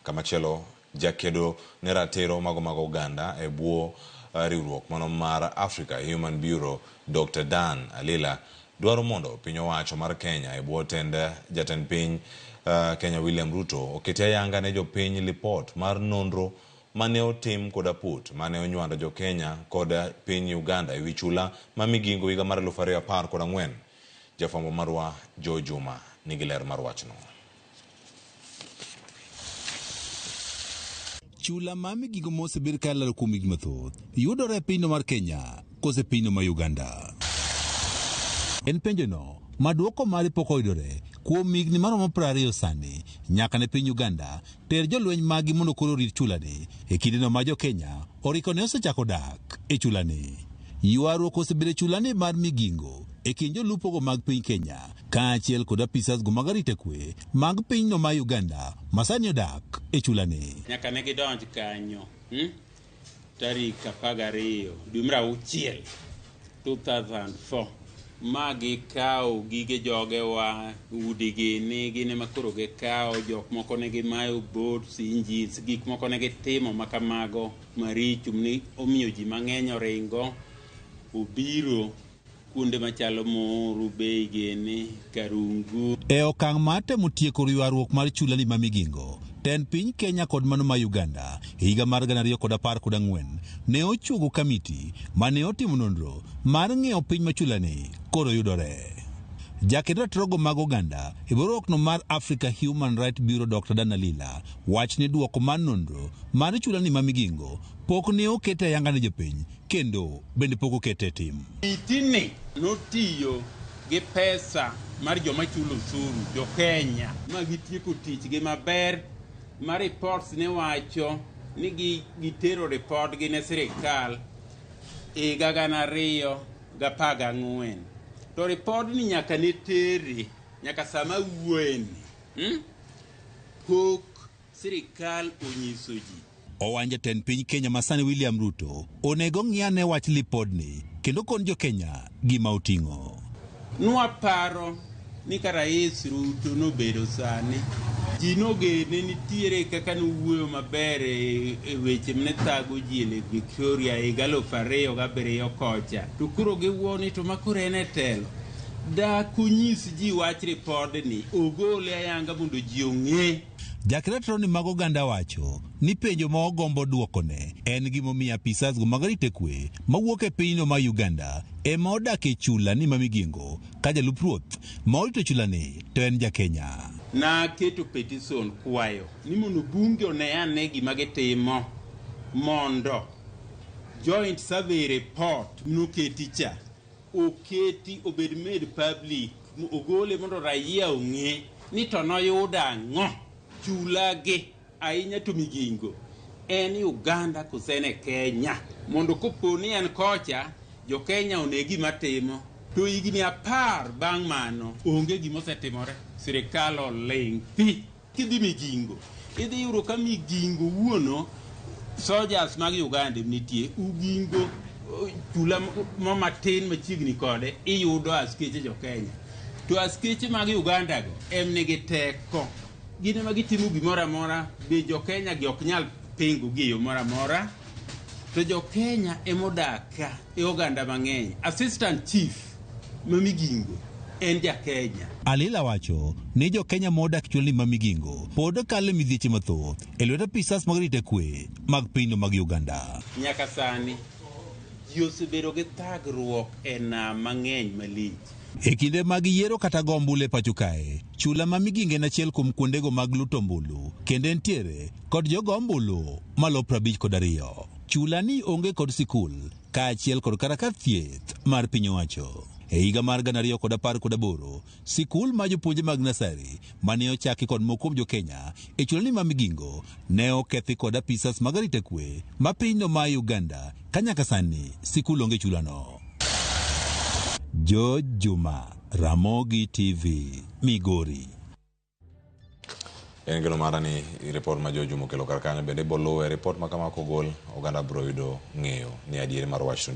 Kamachielo jakedo ne ratiro mago mag oganda e bwo riwruok mano mar Africa Human Bureau Dr. Dan Alila dwaro mondo piny owacho mar Kenya e bwo tend jatend piny Kenya William Ruto oketi ayanga ne jopiny lipot mar nonro mane otim kod aput mane onywando jo Kenya kod piny Uganda ewi chula ma Migingo higa mar 2014. Jafwambo marwa Joe Juma nigi ler mar wachno. Chula ma Migingo mosebed ka ilalo kuom higni mathoth yudore e pinyno mar Kenya kose pinyno ma Uganda? En penjono ma dwoko mare pok oyudore kuom higni maromo 20 sani nyaka ne piny Uganda ter jolweny maggi mondo koro orit chulani e kindeno ma jo Kenya oriko ne osechako dak e chulani. Ywaruok osebedo e chulani mar Migingo e kind jolupogo mag piny Kenya kaachiel kod apisas go mag arita kwe mag pinyno ma Uganda ma sani odak e chulani. Nyaka ne gidonj kanyo tarik 12 dwe mar auchiel 2004 ma gikawo gige jogewa, udigi ni gin ema koro gikawo, jok moko ne gimayo boats, engines, gik moko ne gitimo ma kamago maricho ni omiyo ji mang'eny oringo obiro kuonde machalo Muhuru, Bei gini, Karungu. E okang' mar temo tieko ywaruok mar chulani ma Migingo, tend piny Kenya kod mano ma Uganda e higa mar 2014 ne ochuogo kamiti mane otimo nonro mar ng'eyo piny ma chulani koro yudore. Jaked ratirogo mag oganda e riwruokno mar Africa Human Rights Bureau Dr. Dan Alila wach ni duoko mar nonro mar chulani ma Migingo pok ne okete ayanga ne jopiny kendo bende pok okete e tim. Mitini notiyo gi pesa mar joma chulo osuru, jo Kenya, ma gitieko tichgi maber ma reports ne wacho ni gitero ripodgi ne sirikal higa 2014. To ripodni nyaka ne tere, nyaka sama awuoyeni, pok sirikal onyiso ji. Owanjo jatend piny Kenya masani William Ruto onego ng'i ane wach lipodni kendo kon jo Kenya gima oting'o. Nwaparo ni ka Rais Ruto nobedo sani, ji nogene nitiere kaka nowuoyo maber e weche mane thago ji e Lake Victoria higa 2007 kocha. To koro giwuo ni to ma koro en e telo. Dak onyis ji wach ripodni, ogole ayanga mondo ji ong'e. Jakeratro ni mag oganda wacho ni penjo ma ogombo duokone en gimomiyo apisas go mag arita kwe mawuok e pinyno ma Uganda ema odak e chula ni ma Migingo ka jalup ruoth ma orito chulani to en ja Kenya. Naketo petition kwayo ni mondo bunge one ane gima gitimo mondo joint survey report noketi cha oketi obed made public, ogole mondo raia ong'e ni to noyudo ang'o chulagi ahinya to Migingo en Uganda kose en e Kenya, mondo kopo ni en kocha jo Kenya one gima timo. To higni 10 bang' mano onge gima osetimore, sirikal oling' thi. Kidhi Migingo idhi yudo ka Migingo wuono soldiers mag Uganda nitie, Ugingo chula mo matin machiegni kode iyudo askeche jo Kenya, to askeche mag Uganda go em nigi teko, gin ema gitimo gimoro amora, be jo Kenya gi ok nyal pingo gi e yo moro amora, to jo Kenya emodak ka e oganda mang'eny. Assistant chief ma Migingo en ja Kenya. Alila wacho ni jo Kenya modak chulni ma Migingo pod kalo e midhieche mathoth e lwet apisas mag arita kwe mag pinyno mag Uganda. Nyaka sani ji osebedo gi thagruok e nam mang'eny malich. E kinde mag yiero kata go ombulu e pacho kae, chula ma Migingo en achiel kuom kuondego mag luto ombulu kendo entiere kod jogo ombulu malo 52. Chula ni onge kod sikul kaachiel kod kar thieth mar piny owacho. E higa mar 2018, sikul ma jopuonje mag nasari mane ochaki kod moko kuom jo Kenya e chulani ma Migingo ne okethi kod apisas mag arita kwe ma pinyno ma Uganda ka nyaka sani sikul onge chulano. George Juma, Ramogi TV, Migori. En geno mara ni report ma George Juma okelo kar kanyo bende iboluwe. Report ma kama kogol, oganda biro yudo ng'eyo ni adieri mar wachno.